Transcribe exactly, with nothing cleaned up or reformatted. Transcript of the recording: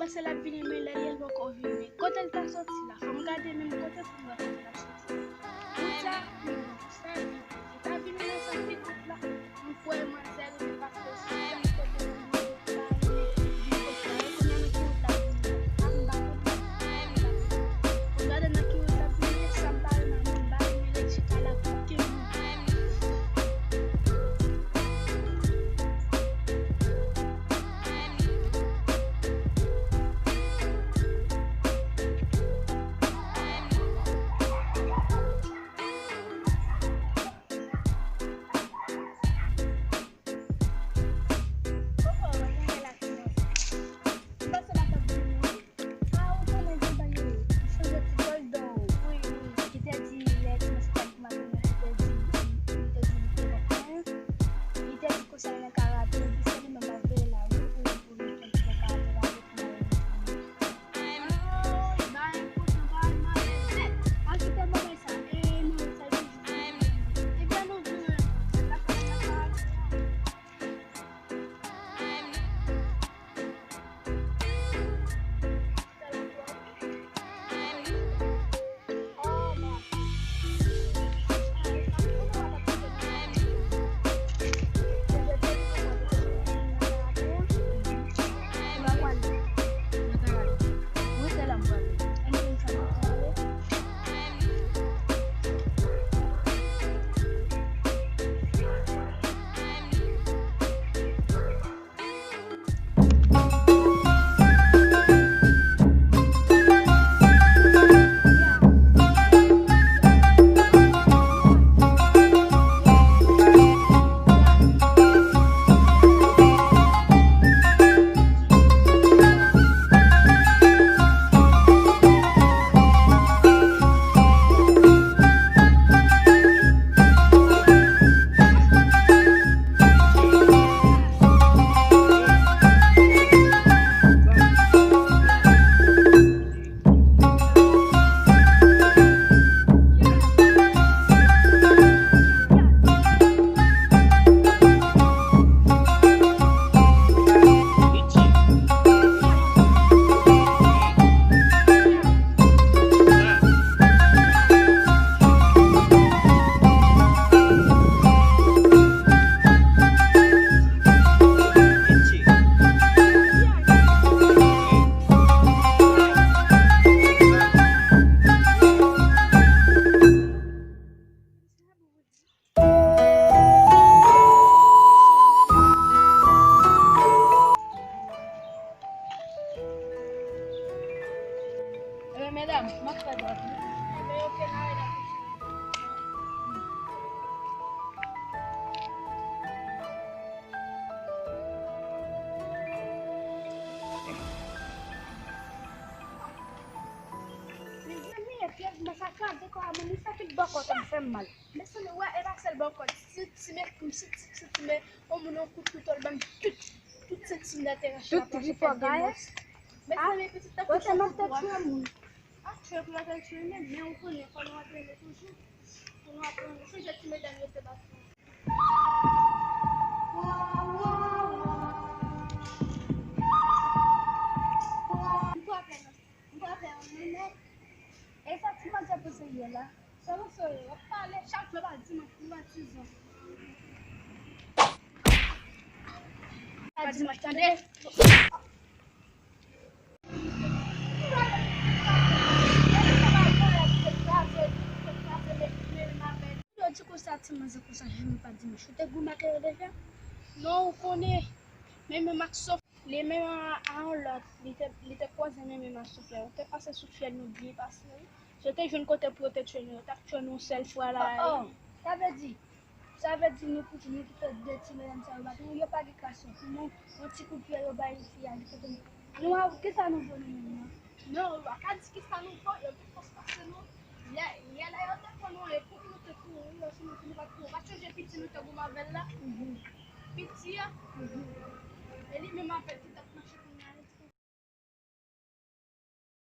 Panse l ap vini, men lè l ye, l poko vini. Kote l ta soti la? Fò m gade menm kote pou m wè kote l ap soti. Wout sa, hmm, sa vide. Li ta vini nan sa pi kout la. M kwè manzè rive pase sou sa kote m ye, pa rive vin kote la. E kounye a nan ki wout l ap vini? A, m pa konnen. Pou m gade nan ki wout l ap vini, sa m pa renmen, m ba l men lè chita la pou ke m Li te di lè l kòmanse pale pou maten an, li te di, li te di li te kontan. Li te di konsa l nan karate, epi se li menm l ap veye la, wi, pou, pou li fè l pran karate la, pou l al retounen. Ah, li bay enpòtan, bay malè nèt. Al kite bagay sa. Eh, non, sa li te di. Ebyen, nou vin, se pa sa, sa, sa. Ebyen, medam, m ap fè dòt wi. Ebyen, oke, n a rele apre. Mezanmi, e pyès mwen sa kraze kò a mwen, li fè tout bò kò m fè m mal. Mezanmi, wè, e pa sèl bò kò, si ti men, si ti, si ti men, yon moun yon kout kouto, l ban m tout, tout senti m nan tè rache. Tout tripò gaye. Mezanmi, pitit tankou sa, m ap tèt tchwe moun. Ah, tchwe pou yo te tchwe, men, men ou konnen, fò nou antrene toujou. Fò nou antrene. Se jè ti medam yo te bat nou. M frape nan, m frape nan men nèg. E sa ti manzè poze ye la. Sa nou fè yo? Y ap pale chak jou, pa dimanch, privatizan. Pa dimanch, tande? Yo di konsa, ti manzè konsa, janm pa dimanch. Ou te goumen ak yo deja? Non, ou konnen. Men menm ak sof, li menm a, a yon lòt, li te, li te kwaze men menm ak sof la. Yo te pase sou fyèl nou byen pase, wi. Yo te jwenn kote pou yo te tchwe nou, yo t ap tchwe nou yon sèl fwa la. Oh, oh. Sa vle di, Sa vle di nou kouche, nou kite de ti medam sa yo bat nou, yo pa gen kras yo pou nou, yon ti kout pye yo bay fi a, li kote nou. Nou a, kisa nou vo nou menm nan? Non, ou pa ka di kisa nou vo, yo gen fòs pase nou. Yè, yè la yo te pran nou, e pou ki nou te kouri, yo si nou, nou pa t kouri. Pa t sonje piti nou te goumen avè l la? Mhm. Piti a? Mhm. E li menm avè l.